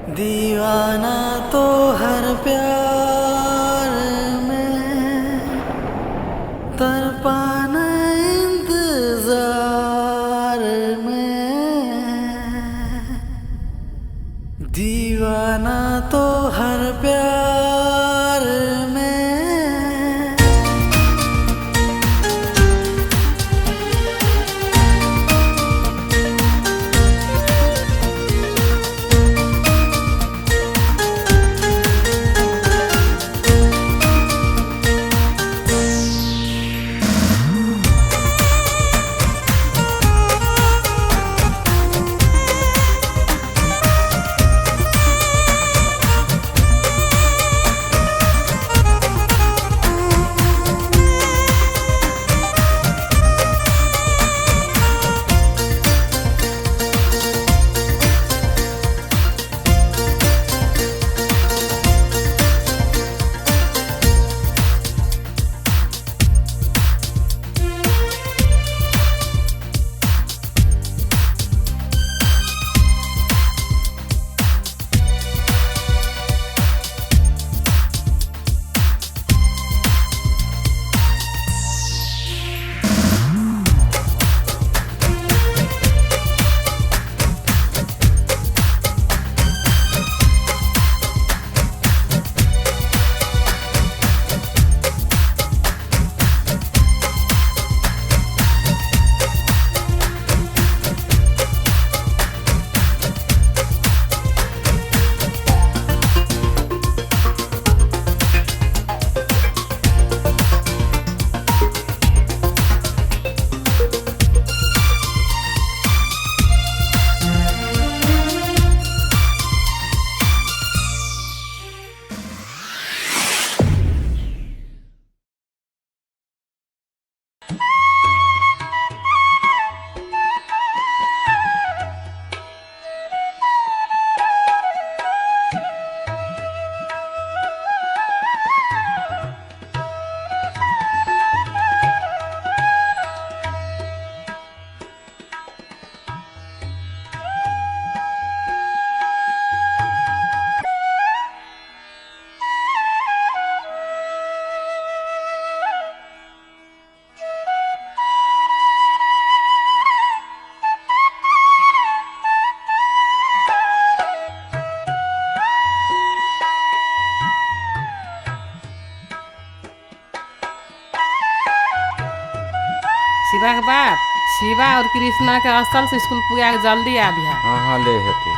दीवाना तो हर प्यार में तरपाना इंतजार में, दीवाना तो हर प्यार में। शिवा के बाप, शिवा और कृष्णा के असल से स्कूल पुगा के जल्दी आबिहा। हाँ हाँ ले हेतै।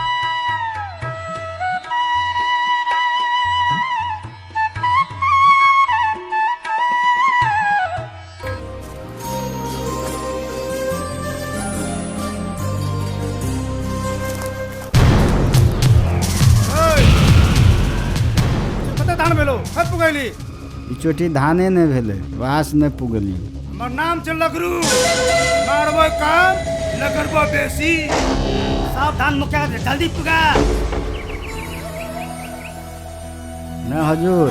कते धान भेलो कब पुगैली? ई चोटी धाने नहि भेलै, वास नहि पुगली। हमर नाम छै लगरू, मारबो काम लगरबो बेसी। सावधान मुखिया, जल्दी पुगा। नहि हजूर,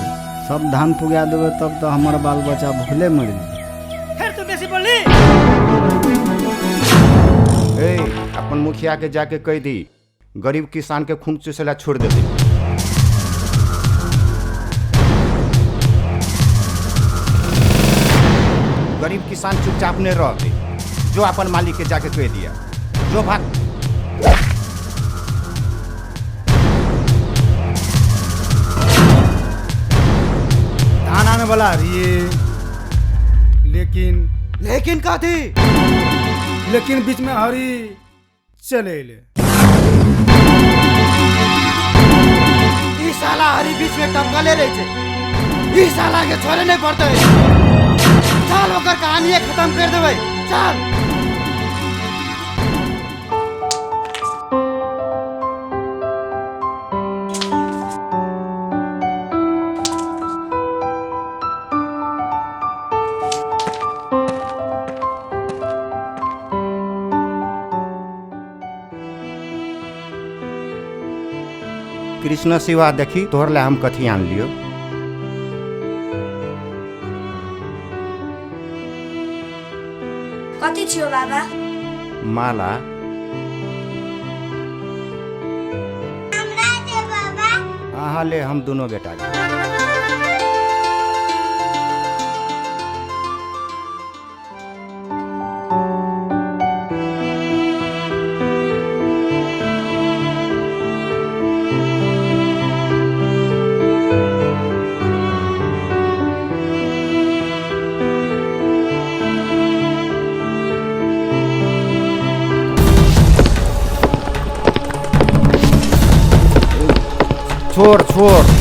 सब धान पुगा देबै तब तऽ हमर बाल बच्चा भूखले मरि जेतै। फेर तू बेसी बोलली। ए अपन मुखिया के जाके कहि दी गरीब किसान के खून चूसेला छोड़ देते। गरीब किसान चुपचाप नहीं रहते, जो अपन मालिक के जाके कह दिया जो भाग। धान आने वाला रही, लेकिन लेकिन का थी? लेकिन बीच में हरी चले ले। ई साला हरी बीच में टपकले रहे छे, ई साला के छोड़े नहीं पड़ते। चल ओकर कहानी खत्म कर देबै, चल। कृष्ण शिवा देखी तोहर ला हम कथी आन लियो। कथी छियो बाबा? माला। हमरा देबा। नहा ले हम दोनों बेटा के। छोड़ छोड़।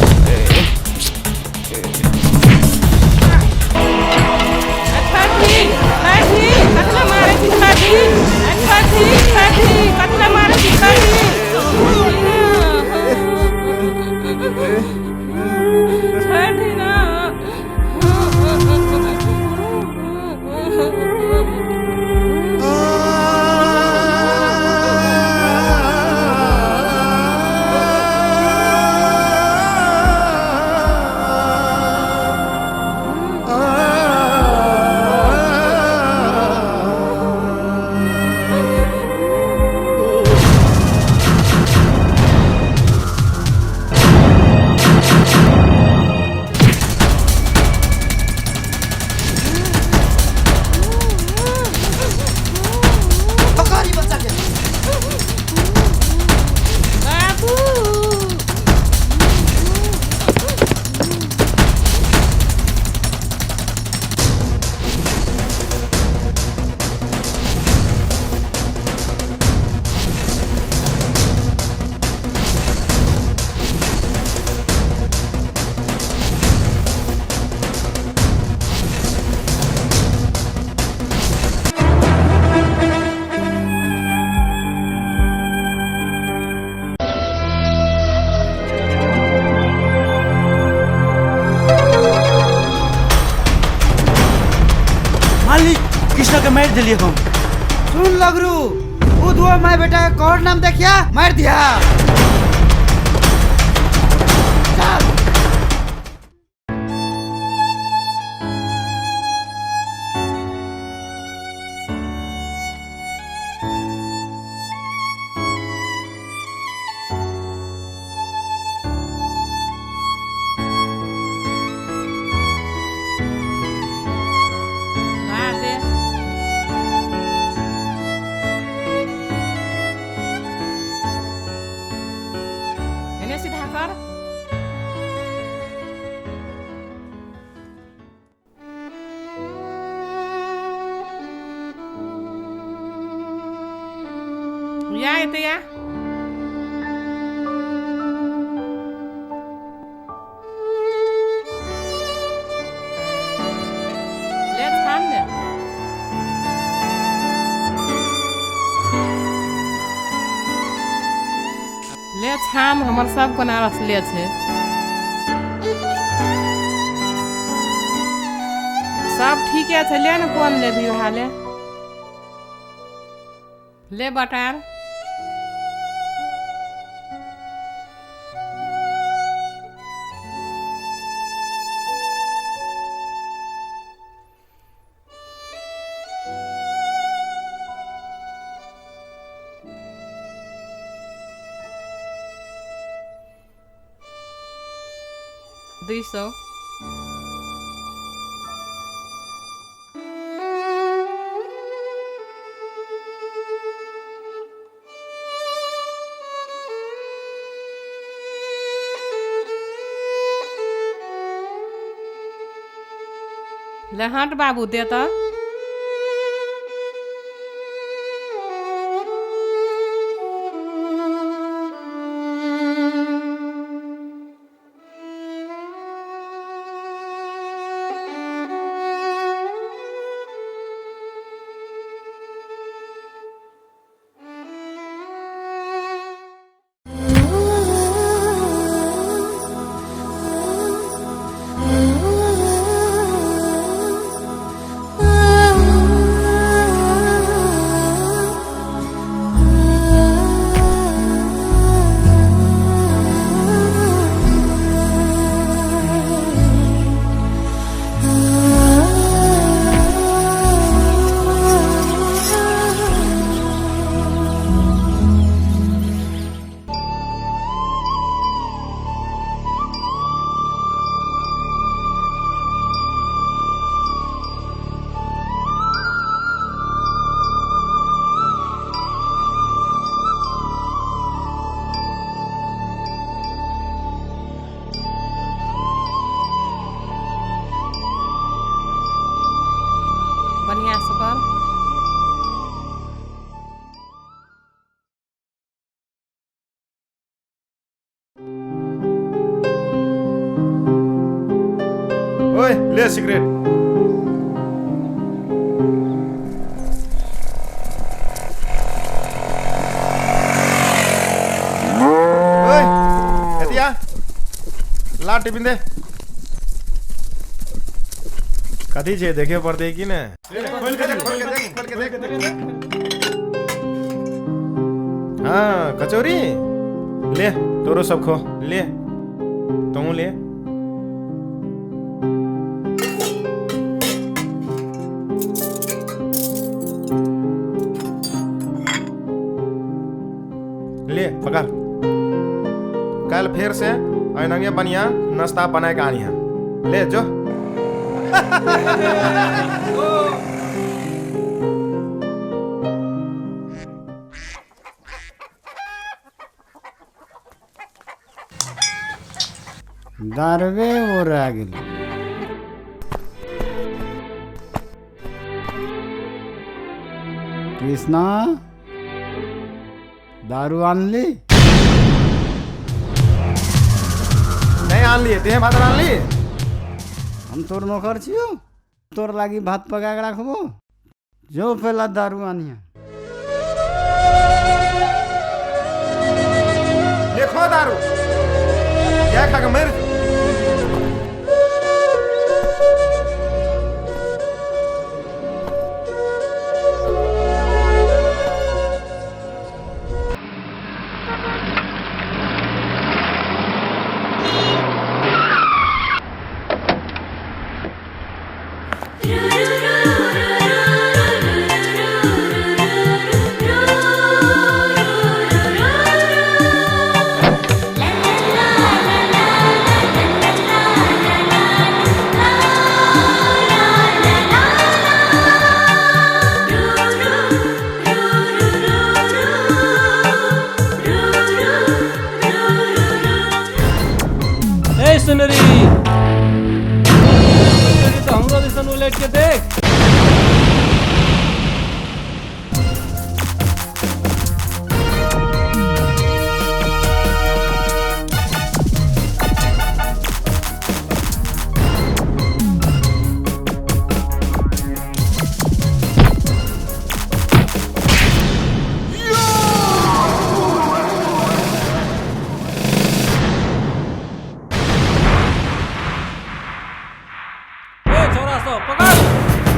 कृष्णा के मार दिलिए हम। सुन लगरू, वो दुआ my बेटा के कौन नाम देखिया मार दिया। चल। या येते या। ले छान ने। ले छाम हमर सब कोना रसले छे। सब ठीक है, ले न कोन लेबी हाले। ले बटार। 200। ले हट बाबू दे तो। Oh. ओए ले सिगरेट। ओए एतिया ला टिफिन दे। कथी छे देखे पड़ते कि ने? खोल के देख, खोल के देख, खोल के देख। हाँ कचौरी ले, तोरो सब खो ले, तू ले। ले पकड़, कल फिर से ऐनंगे बढ़िया नाश्ता बनाए के आनी है। ले जो। दारवे ओरा गेल। कृष्णा दारू आनली? नहीं आनली, तेहे भात आनली। हम तोर नौकर छियो, तोर लागी भात पका के राखबो। जो पहला दारू आनिया। देखो दारू क्या खा के मर जो। सुनरी तो हमरो दिसन उलट के देख। पकड़।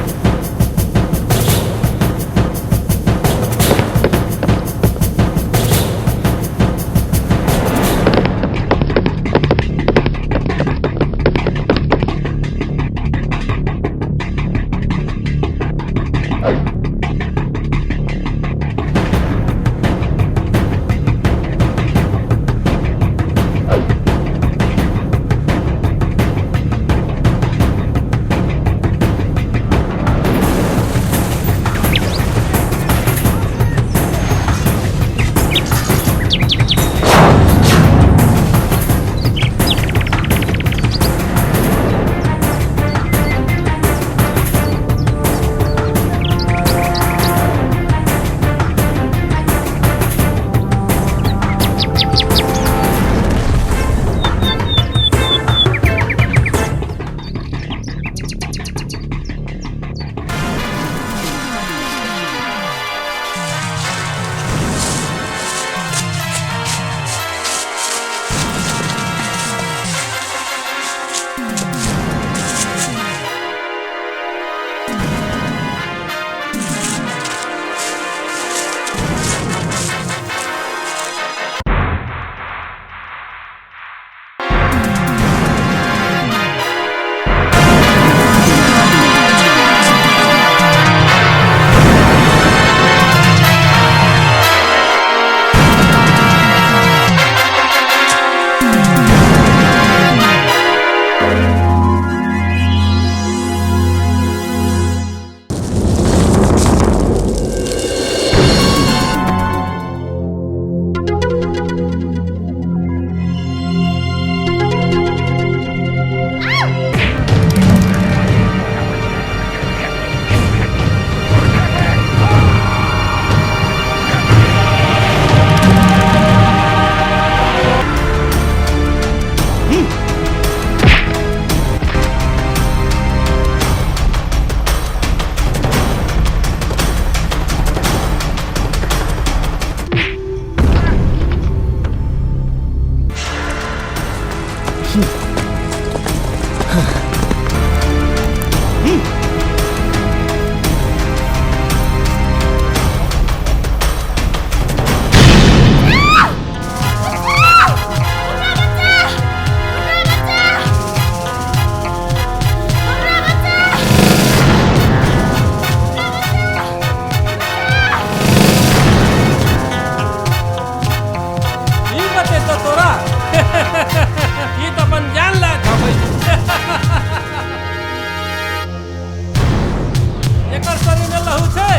ई बतेतो तोरा। ई तो अपन जान ला खबै। एकर शरीर में लहू छै।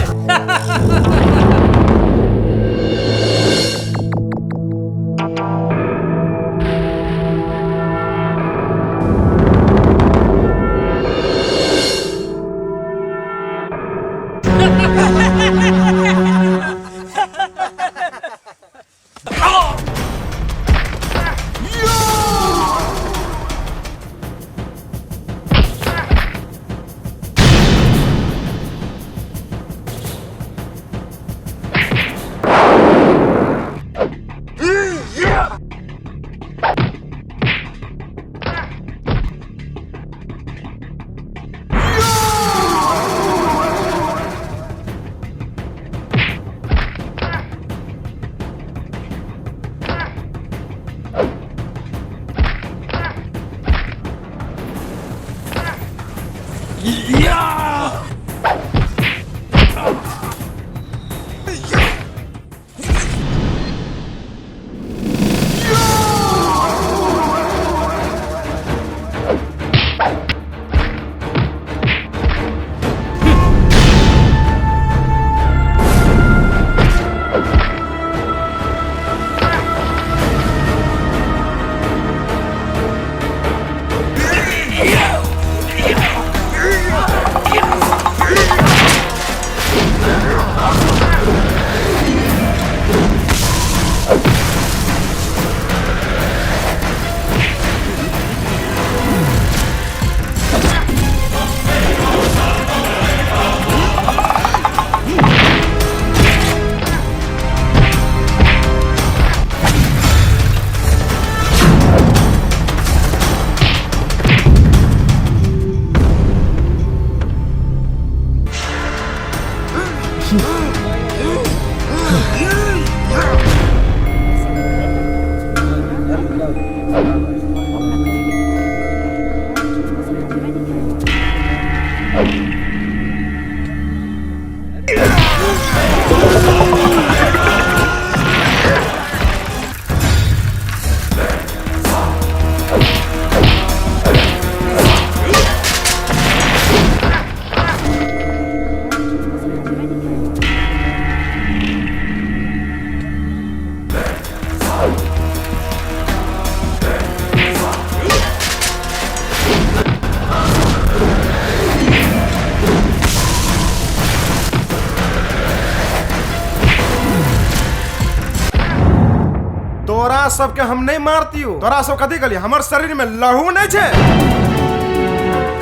तोरा सबके हम नहीं मारतियो। तोरा सब कथी कहलियै? हमर शरीर में लहू नहीं छै।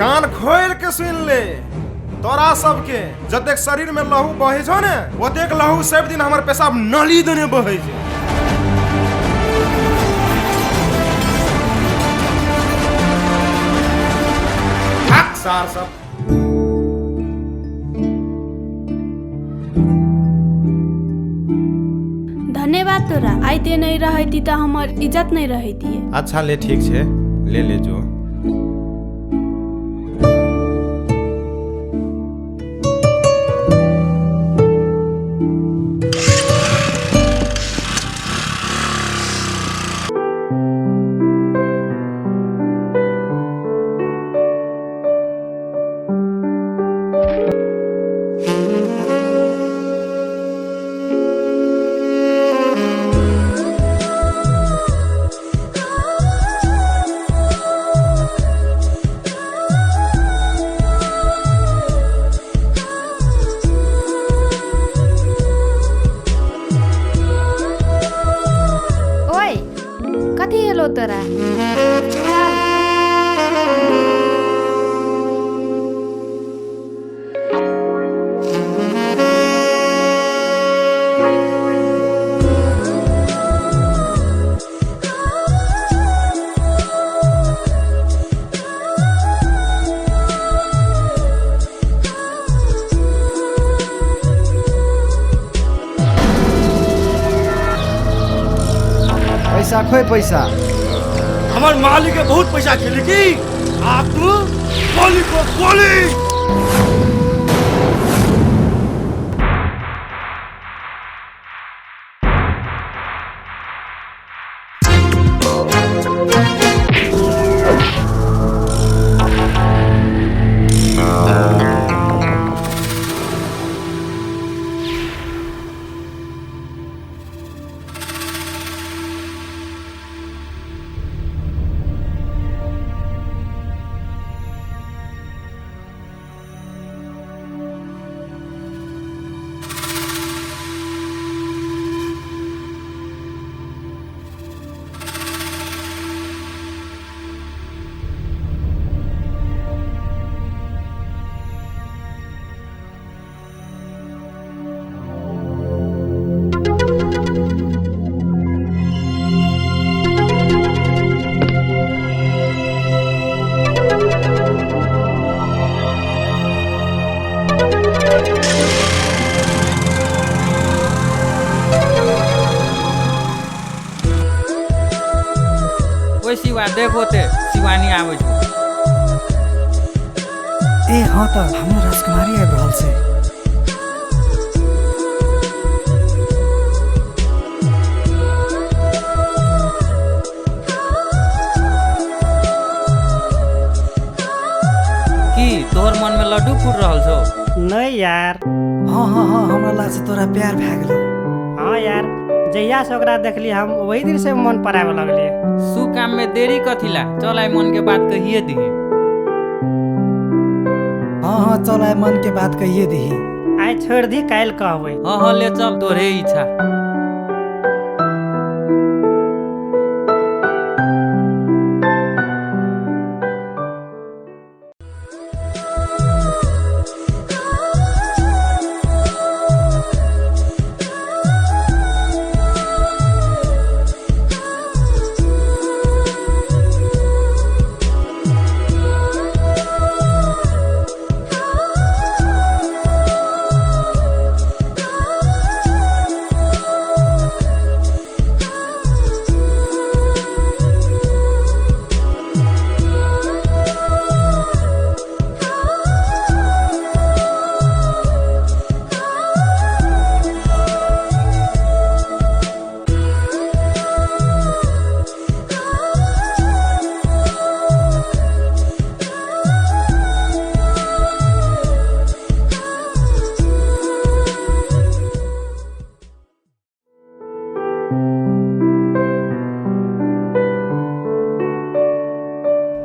कान खोल के सुन ले, तोरा सबके जतेक शरीर में लहू बहे छौ ने, ओतेक लहू सब दिन हमर पेशाब नली देने बहे छै। हक सार सब। धन्यवाद तोरा, आइ ते नहीं रहती तऽ हमर इज्जत नहीं रहती। अच्छा ले, ठीक छै, ले ले जो। ओए कथी हेलो तोरा? रखो पैसा। हमार मालिक के बहुत पैसा खेली की आप तू गोली को गोली। ओए शिवा देख होते शिवानी आबै छौ। ए हाँ त हमरो राजकुमारी आबि रहल छै। की तोहर मन में लड्डू फूट रहल छौ? नहीं यार। हाँ हाँ हाँ हमरा लाग छै तोरा प्यार भए गेलौ। हाँ यार, जहिया से ओकरा देखली हम वही दिन से मन परावे लगलिए। सु काम में देरी कथिला, चल आइ मन के बात कहिए दिही। हाँ हाँ चल आइ मन के बात कहिए दिही। आइ छोड़ दी काल्हि कहबै। हाँ हाँ ले चल, तोरे इच्छा।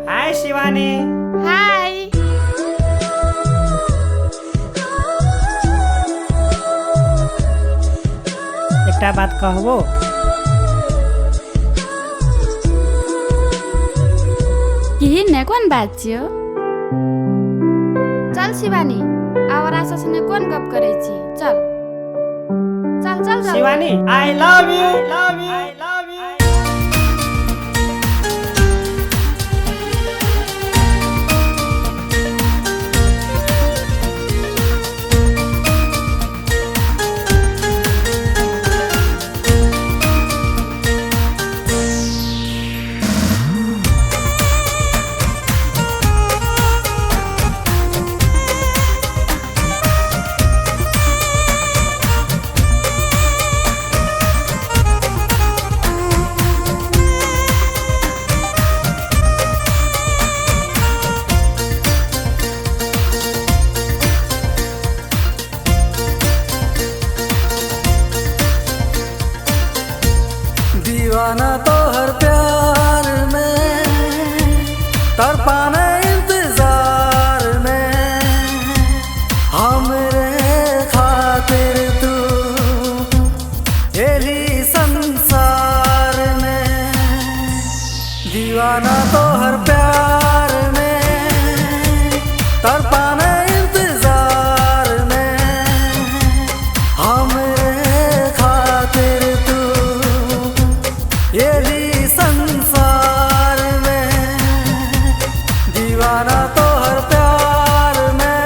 हाय शिवानी। हाय। एकटा बात कहबो? की ने कोन बात छियो? चल शिवानी, आओर आशा सने कोन गप करै छी, चल चल चल चल। Shivani I love you, love you, love you. दीवाना तो हर प्यार में तड़पाना इंतजार में, हमरे खातिर तू एली संसार में। दीवाना तो हर प्यार में तड़पाना इंतजार में, हमरे खातिर तू एली संसार में। दीवाना तो हर प्यार में।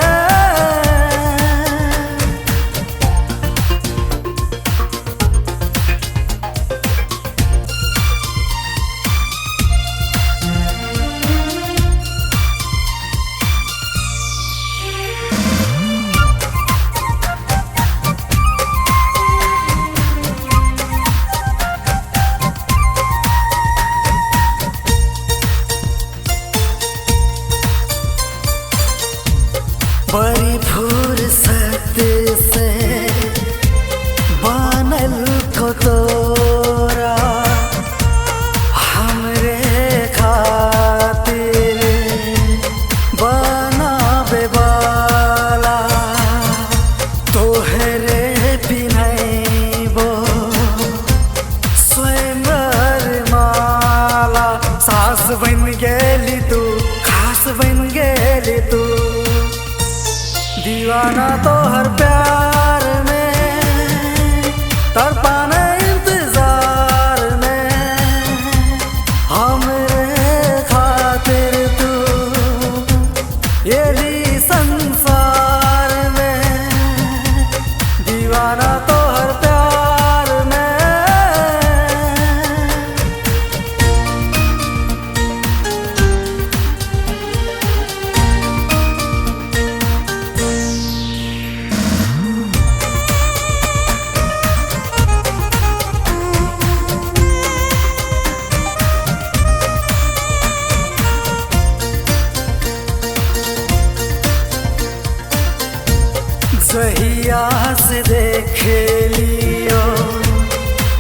सास बन गेली तू, खास बन गेली तू। दीवाना तोहर प्यार में, तड़पाना इंतजार में, हमरे खातिर तू ये संसार में। दीवाना तोहर प्यार में। जहिया से देखे लियो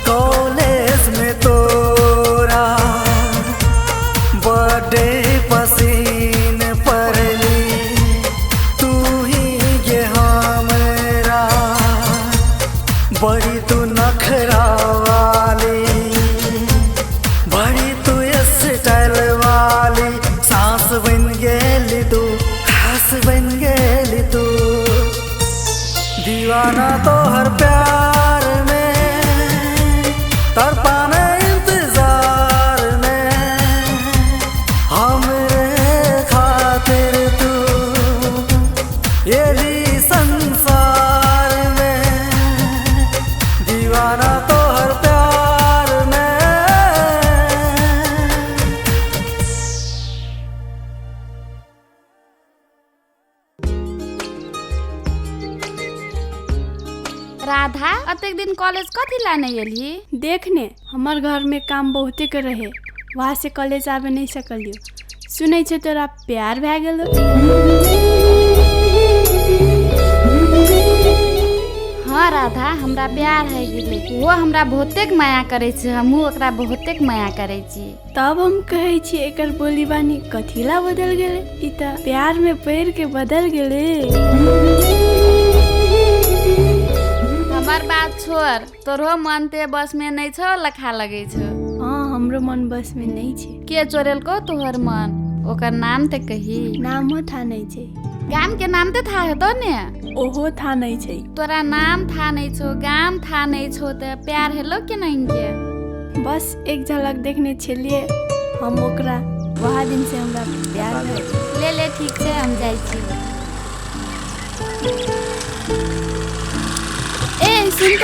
कॉलेज में तोरा, बड़े पसीन पड़ली तू ही ये हमरा। बड़ी तू नखरा वाली, बड़ी तू स्टाइल वाली, सास बन गेली तू, खास बन गेली तू। दीवाना तोहर प्यार में, तड़पाना इंतजार में, हमरे खातिर तू ये संसार में। दीवाना तोहर प्यार में। राधा, अतेक दिन कॉलेज कथी ला नहीं एलही? देखने हमर घर में काम बहुते के रहे, वहाँ से कॉलेज आबे नहीं सकलियो। सुनै छे तोरा प्यार भए गेलो? हाँ राधा, हमरा प्यार है गेलै। वो हमरा बहुतेक माया करै छै, हमहूँ ओकरा बहुतेक माया करै छी। तब हम कहै छी एकर बोली बानी कथीला बदल गेलै? ई तऽ प्यार में पड़ि के बदल गेलै। हमर बात छोड़, तोरो मन ते बस में नहीं छो, लखा लगे छो। हाँ, हमरो मन बस में नहीं छे। के चोरेलको तोहर मन? ओकर नाम ते कही। नामो था नहीं छे। गाम के नाम ते था हेतो ने? ओहो था नहीं छे। तोरा नाम था नहीं छो, गाम था नहीं छो, ते प्यार हेलो के नहीं के? बस एक झलक देखने छलिए हम ओकरा, वहाँ दिन से हमरा प्यार भए। ले ले ठीक छे, हम जाइ छी। ए सुन त,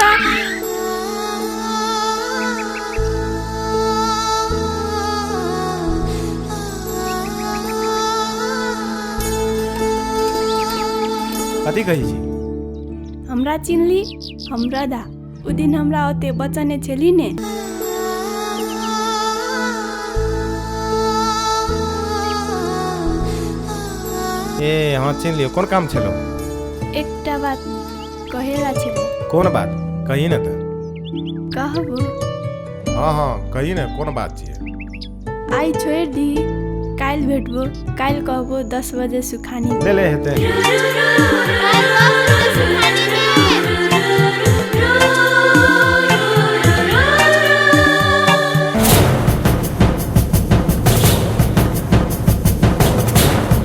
कथी कहै छी? हमरा चिन्हली? हम राधा। उ दिन हमरा ओते बचने छली ने। ए हाँ चिन्ह लियो। कोन काम छलो? एकटा बात कहेला छलो। कोन बात? कही ने त। कहबो? हाँ हाँ कही ने, कोन बात छियै? आइ छोड़ि दी, काल्हि भेटबो। काल्हि कहबो 10 बजे सुखानी। ले ले हेतै।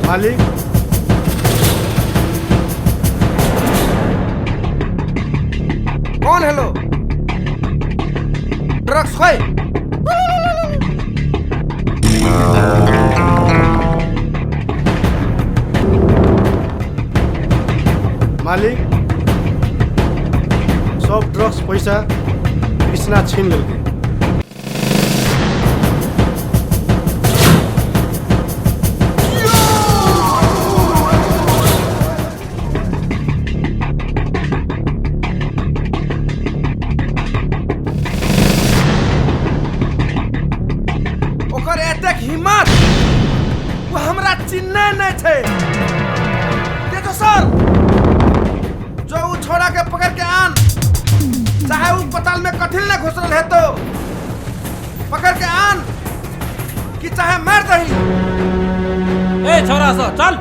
मालिक, कौन हेलो? ड्रग्स खोई। मालिक, सब ड्रग्स पैसा कृष्णा छीन लेलकै। ओकर एतेक हिम्मत, वो हमरा चिन्हने नहीं छै। देखो सर, जो उ छोड़ा के पकड़ के आन, चाहे उ पताल में कठिन न घुसरल हेतो, पकड़ के आन कि चाहे मार दही। ए छोरा सो चल।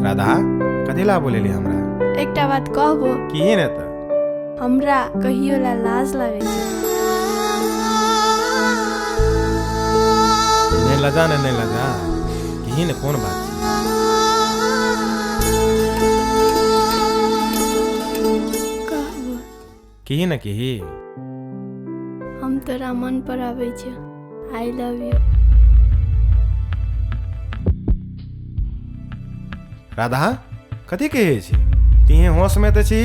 राधा कथी ला बोलेली हमरा? एकटा बात कहबो? की ने त? हमरा कहियो ला लाज लागै छै। नहीं लजा ने, नहीं लजा। की ने कोन बात छै? कहबो? की ने की? हम तोरा मन पर आबै छै। I love you. Radha कथी कहै छी? तिहे होश में तऽ छी?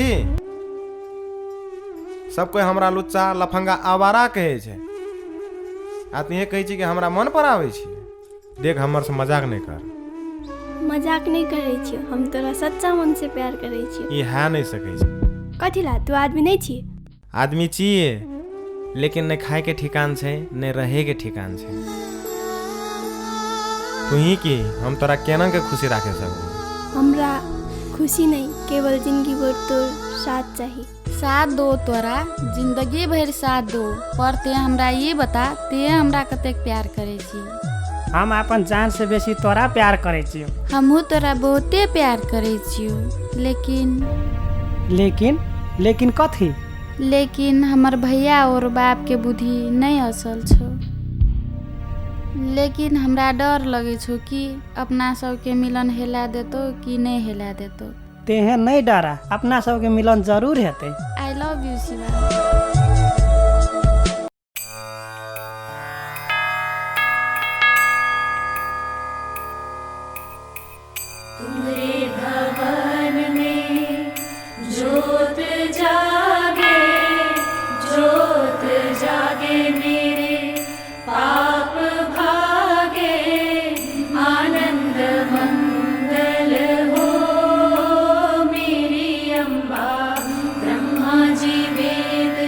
सब कोई हमरा लुच्चा लफंगा आवारा कहै छै आ तिहे कहै छी कि हमरा मन पर आबै छी। देख हमर से मजाक नहीं कर। मजाक नहीं करै छी, हम तोरा सच्चा मन से प्यार करै छी। ई है नहीं सकै छै। कथी ला? तू आदमी नहीं छी? आदमी छियै, लेकिन नहीं खाए के ठिकान छै, नहीं रहे के ठिकान छै। तू ही की हम तोरा केना के खुशी राखे सकबो? हमरा खुशी नहीं, केवल जिंदगी भर तोर साथ चाहिए। साथ दो तोरा जिंदगी भर साथ दो, पर ते हमरा ये बता ते हमरा कतेक प्यार करे छी? हम अपन जान से बेसी तोरा प्यार करे छी। हमहू तोरा बहुते प्यार करे छियो, लेकिन लेकिन लेकिन कथी? लेकिन हमर भैया और बाप के बुद्धि नहीं असल छो। लेकिन हमरा डर लगे छो कि अपना सबके मिलन हेला देतो कि नहीं हेला देतो। तेहे नहीं डरा, अपना सबके मिलन जरूर हेतै। I love you Shiva. तुम्हारे भवन में ज्योत जागे, ज्योत जागे मेरे पाप भागे, आनंद मंगल हो मेरी अम्बा। ब्रह्मा जी वेद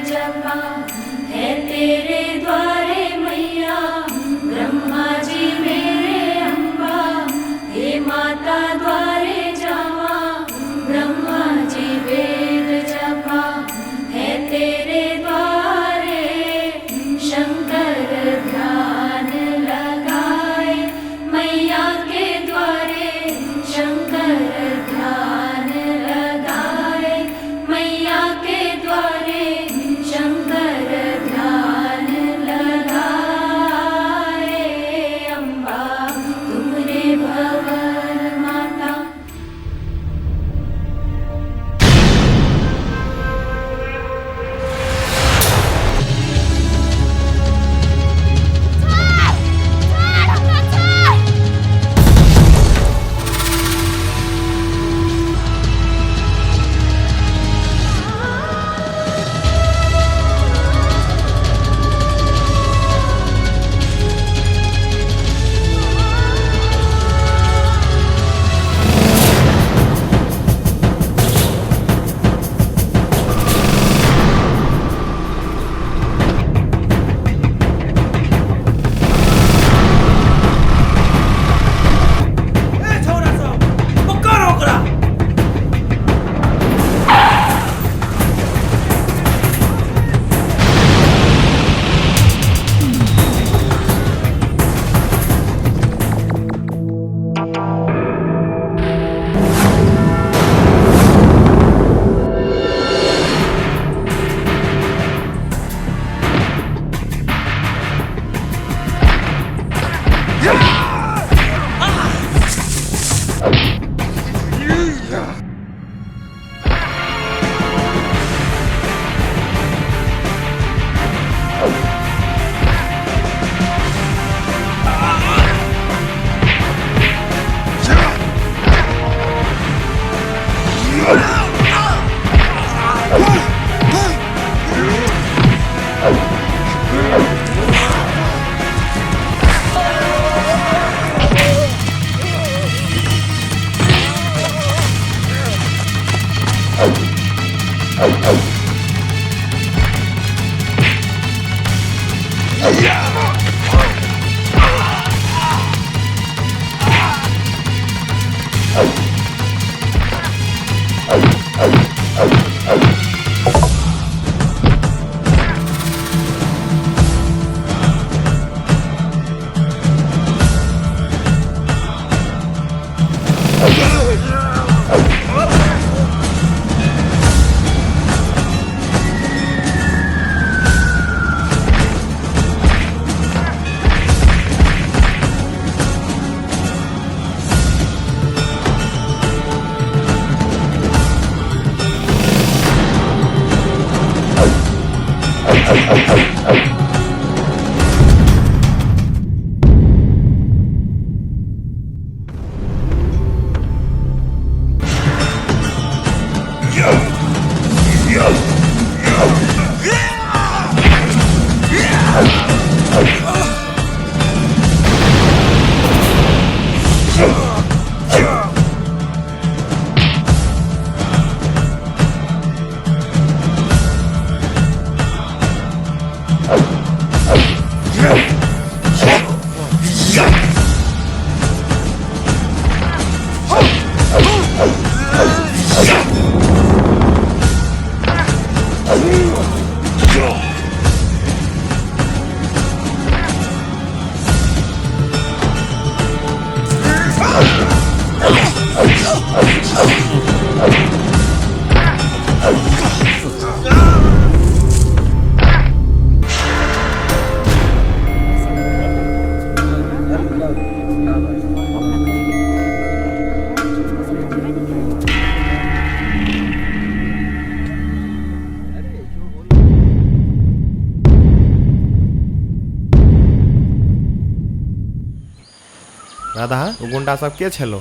राधा, ओ गुंडा सब के छलो?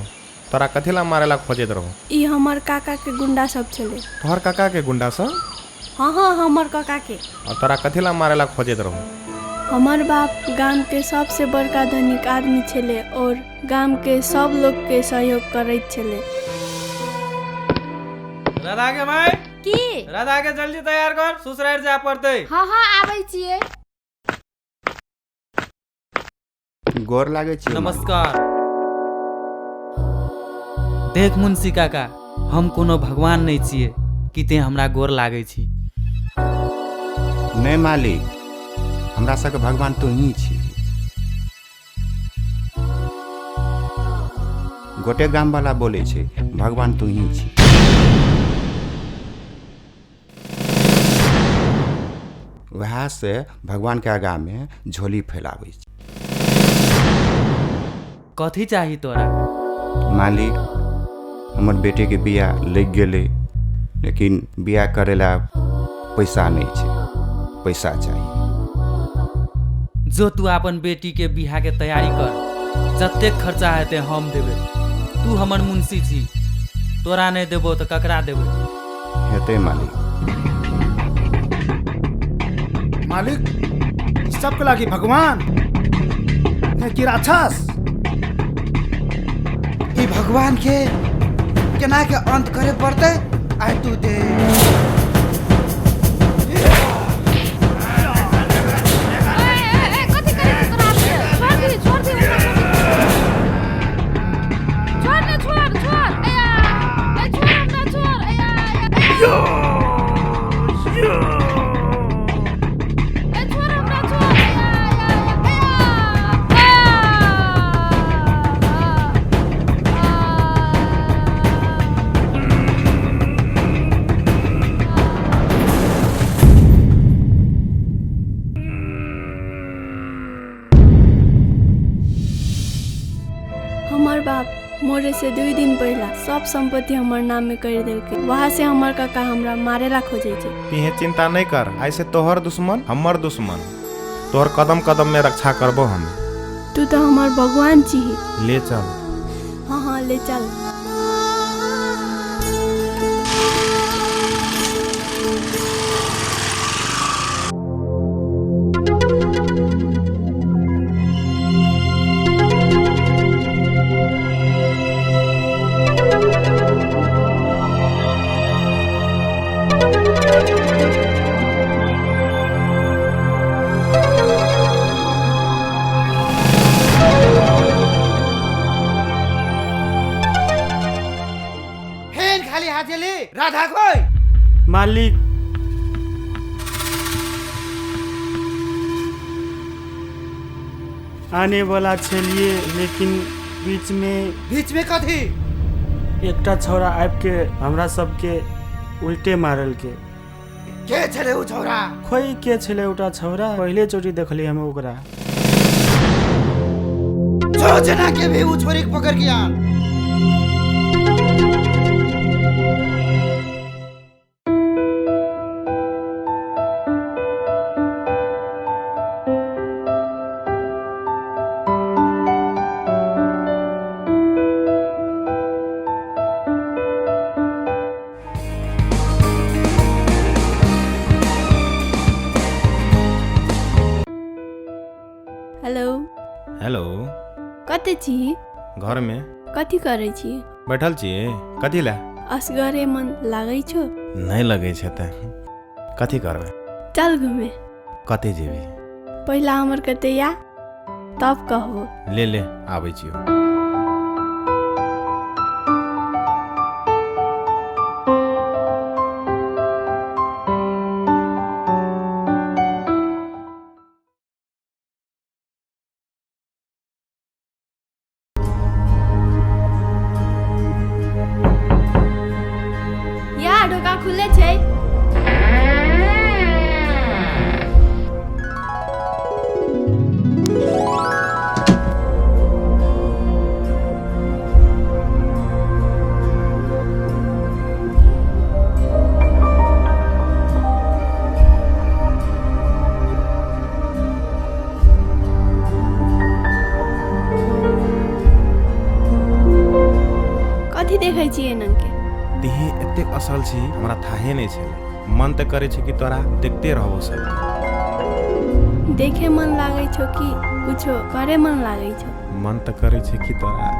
तोरा कथी ला मारेला खोजैत रहो? ई हमर काका के गुंडा सब छले। तोहर काका के गुंडा सब? हाँ हाँ, हमर काका के। और तोरा कथी ला मारेला खोजैत रहो? हमर बाप गाम के सबसे बड़का धनिक आदमी छले और गाम के सब लोग के सहयोग करैत छले। राधा के माय की राधा के जल्दी तैयार कर, ससुराल जाय पड़तै। हाँ हाँ, आबै छियै। गोर लागै छी। नमस्कार। देख मुंशी काका, हम कोनो भगवान नहीं छियै कि ते हमरा गोर लागै छी। नहीं मालिक, हमरा सबके भगवान तो ही छी। गोटे गाम वाला बोले छे भगवान तू ही छी। वएह से भगवान के आगा में झोली फैलाबै छै। कथी चाही तोरा? मालिक, हमर बेटे के बियाह लग गेलै, लेकिन बियाह करेला पैसा नहीं छै, पैसा चाहिए। जो तू अपन बेटी के बियाह के तैयारी कर, जतेक खर्चा हेतै हम देबै। तू हमर मुंशी छी, तोरा नहीं देबो तो ककरा देबै? हेतै मालिक। मालिक, सबके लागी भगवान नहीं कि राक्षस। ई भगवान के केना के अंत करे पड़तै आइ तू दे। कथी करे छी तोरा? छोड़ दे, छोड़ दे, छोड़ ने, छोड़ छोड़। अया ए छोड़ हमरा, छोड़। अया ए छोड़ हमरा, छोड़। अया अया अया। हमर बाप मोरे से 2 दिन पहला सब संपत्ति हमर नाम में कर देलकै। वहाँ से हमर काका हमरा मारेला खोजै छै। तिहे चिंता नहीं कर, ऐसे तोहर दुश्मन हमर दुश्मन, तोहर कदम कदम में रक्षा करबो हम। तू तो हमर भगवान छी। ले चल। हाँ हाँ, ले चल। राधा कोई मालिक, आने वाला छलिए, लेकिन बीच में कथी? एकटा छौड़ा आबि के हमरा सबके उल्टे मारल के। के छले उ छौड़ा? खोई के छले उटा छौड़ा, पहले चोटी देखली हम ओकरा। जो जना के भी उ छोरी के पकड़ के आन। हेलो। हेलो। कते छी? घर में। कथी करै छी? बैठल छी। कथी ला? असगरे मन लागै छो? नहीं लगै छै त कथी करबै? चल घूमे। कते जेबी? पहिला हमर कते या तब कहबो। ले ले, आबै छियो। या ढोका खुले छै। देखै छी एनके। तिही एतेक असल छी, हमरा थाहे नहि छलै। मन तऽ करै छै कि तोरा देखते रहबो सब। देखे मन लागै छौ कि कुछो करे मन लागै छौ? मन तऽ करै छै कि तोरा।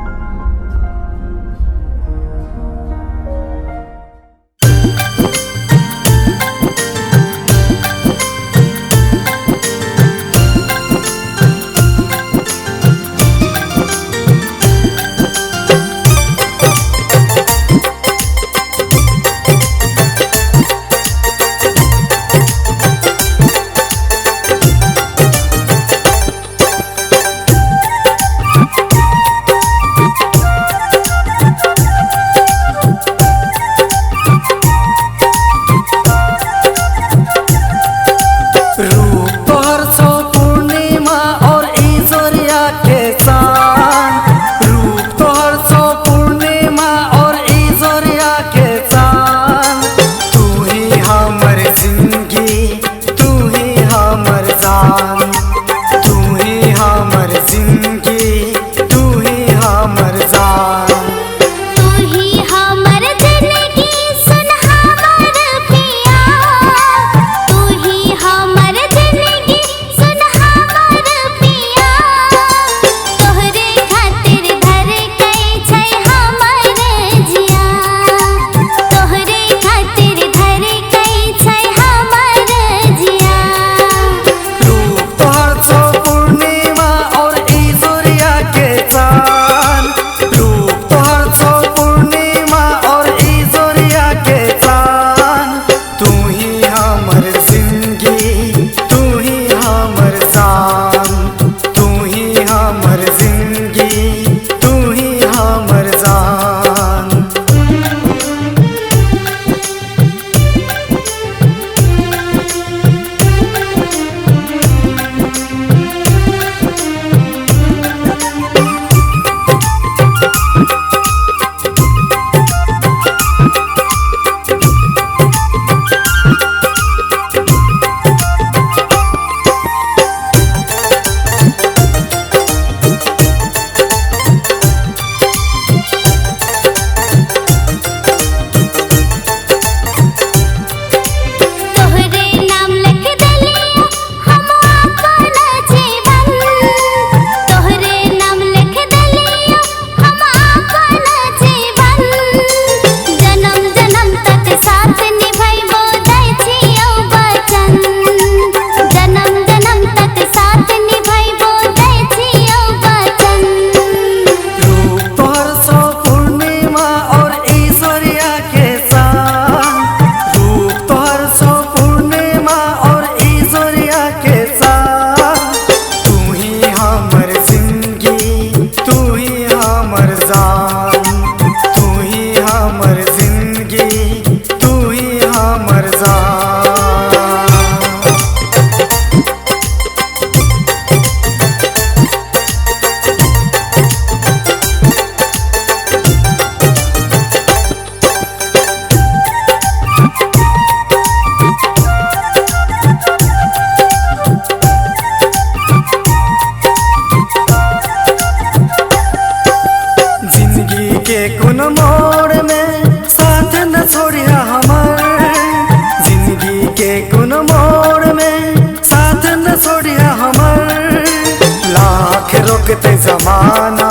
रोकते जमाना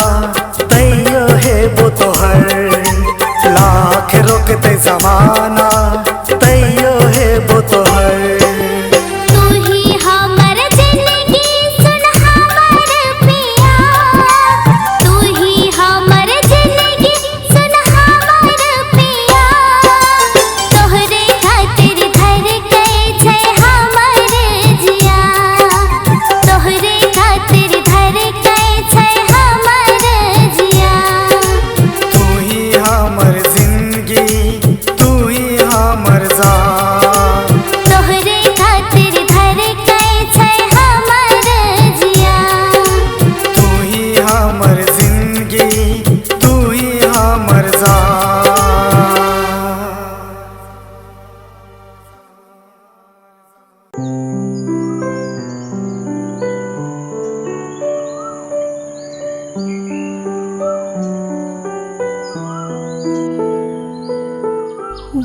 तैयो हेबो तोहर, लाख रोकते जमाना तैयो हेबो तोहर। तू ही हमर जिंदगी सुन हमर पिया, तू ही हमर जिंदगी सुन हमर पिया, तोहरे खातिर धड़कै छै हमर जिया, तोहरे खातिर धड़कै छै हमर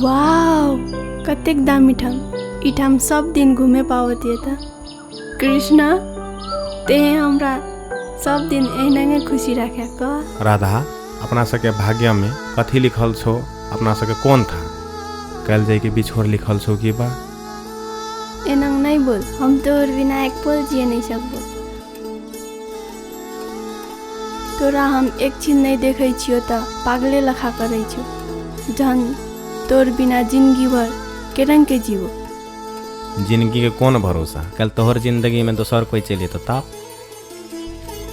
वाव, कतेक दामी ठाम। ई ठाम सब दिन घूमे पावत त। कृष्णा, ते हमरा सब दिन एहने खुशी राखे क। राधा, अपना सबके भाग्य में कथी लिखल छो, अपना सबके कोन था कल जाय के बिछोड़ लिखल छो की बा? एनंग नहीं बोल, हम तोहर बिना एक पल जिए नहीं सकबो। तोरा हम एक छिन नहीं देखै छियो त पागले लखा करै छियो। जन तोर बिना जिंदगी भर केरंग के जीवो। जिंदगी के कौन भरोसा, कल तोहर जिंदगी में दोसर कोई चले तो ताप।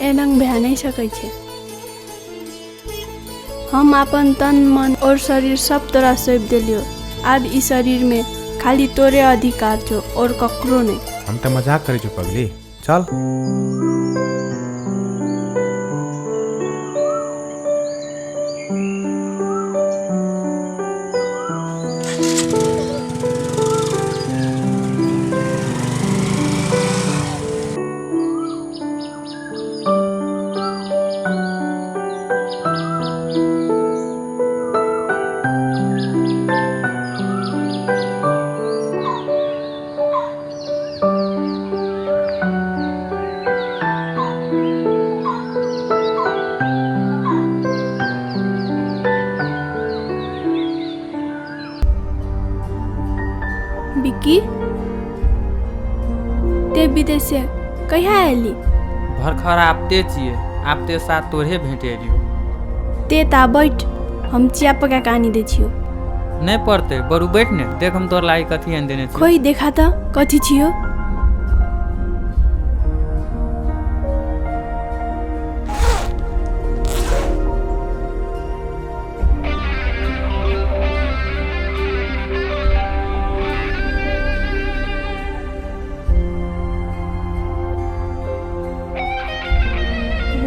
एनंग भए नहीं सकै छे। हम अपन तन मन और शरीर सब तोरा सौंप देलियो। अब इस शरीर में खाली तोरे अधिकार छो और ककरो नहीं। हम तो मजाक करै छो पगली, चल। बिक्की, ते विदेश से कहिया आयली? भरखर आपते छिए, आपते साथ तोरे भेटे एलियो। ते ता बैठ, हम चिया पका के आनी दे छियो। नहीं पड़ते, बरू बैठ ने, देख हम तोर लाई कथी आनि देने छियो। खोई देखा त कथी छियो?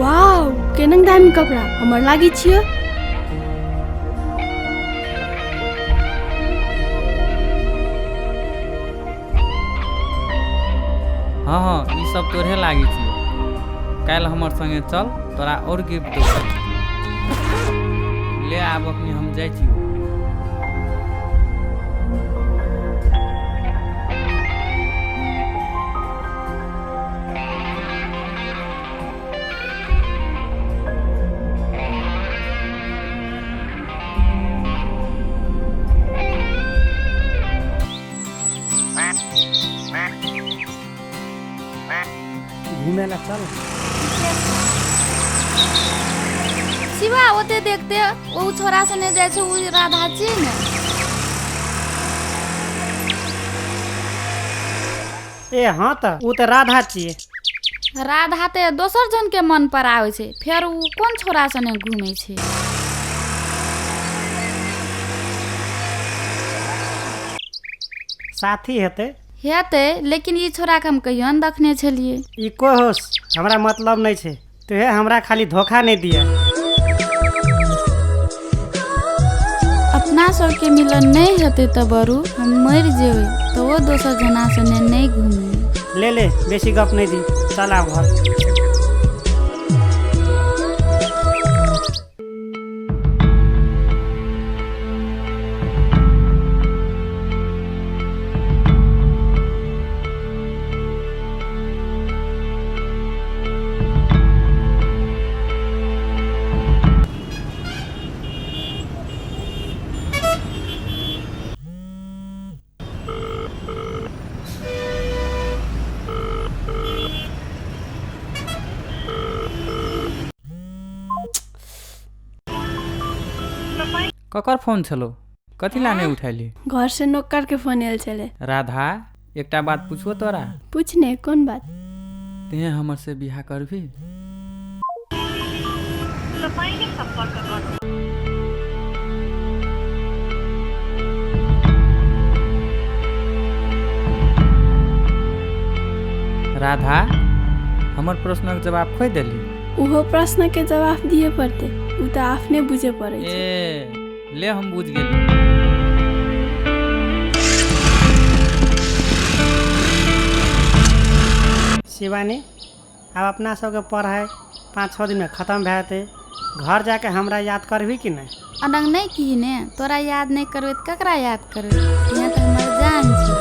वाव, केनंग दामी कपड़ा हमर लागी छियो। हाँ हाँ, ई सब तोरे लागी छियो। काल्हि हमर संगे चल, तोरा और गिफ्ट देबो। ले आब अखनी हम जाइ छियो। घूमे ला चल। शिवा ओते देखते ओ छोरा सने जाइ छै, उ राधा छियै ने। ए हाँ त उ त राधा छियै। राधा ते दोसर जन के मन पर आबै छै, फेर उ कोन छोरा सने घूमे छै? साथी हेतै। हेतै, लेकिन ई छोरा के हम कहियो न देखने छलियै। ई को होस, हमरा मतलब नहीं छे। तुहे हमरा खाली धोखा नहीं दिया। अपना सबके मिलन नहीं हेतै त बरू हम मरि जेबै, तो वो दोसर जना सने नहीं घूमे। ले ले, बेसी गप नहीं दी, चल आब घर। ककर फोन छलो, कथी ला नहीं उठैली? घर से नौकर के फोन आयल छले। राधा, एकटा बात पूछो तोरा। पूछ ने, कौन बात? ते हमर से बियाह करबी? राधा, हमर प्रश्नक जवाब खोइ देली। उहो प्रश्न के जवाब दिए पड़ते, उ त आफ्ने बुझे पड़ै छै। ए ले, हम बुझ गेली। शिवानी, आब अपना सबके पढ़ाइ 5-6 दिन में खत्म भए जेतै। घर जाके हमरा याद करबी कि नहीं? अनंग नहि की ने, तोरा याद नहि करबै तऽ ककरा याद करबै? यहाँ तऽ हमर जान छै,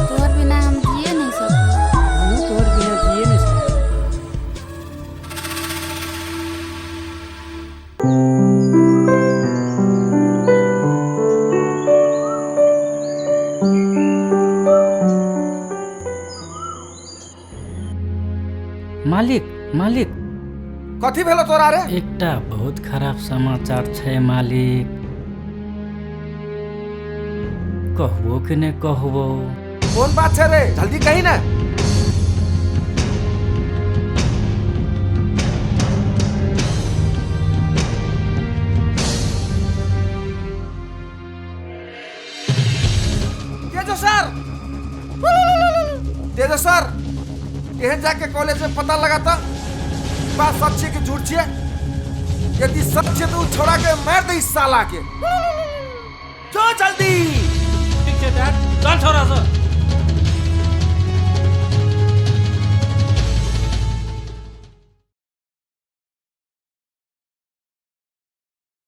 तोहर बिना हम जिए नहि सकबै। हमहूँ तोहर बिना जिए नहि सकबै। मालिक, मालिक। कथी भेलो तोरा रे? एकटा बहुत खराब समाचार छै मालिक। कहबो कि नहि कहबो? कोन बात छै रे, जल्दी कही ना। तेजो सर, तेजो सर, एहन जाके कॉलेज में पता लगाता बात सच छै कि झूठ छियै। यदि सच छै तो उ छोड़ा के मार दे इस साला के। जो जल्दी। ठीक छै डैड, चल छोरा सब।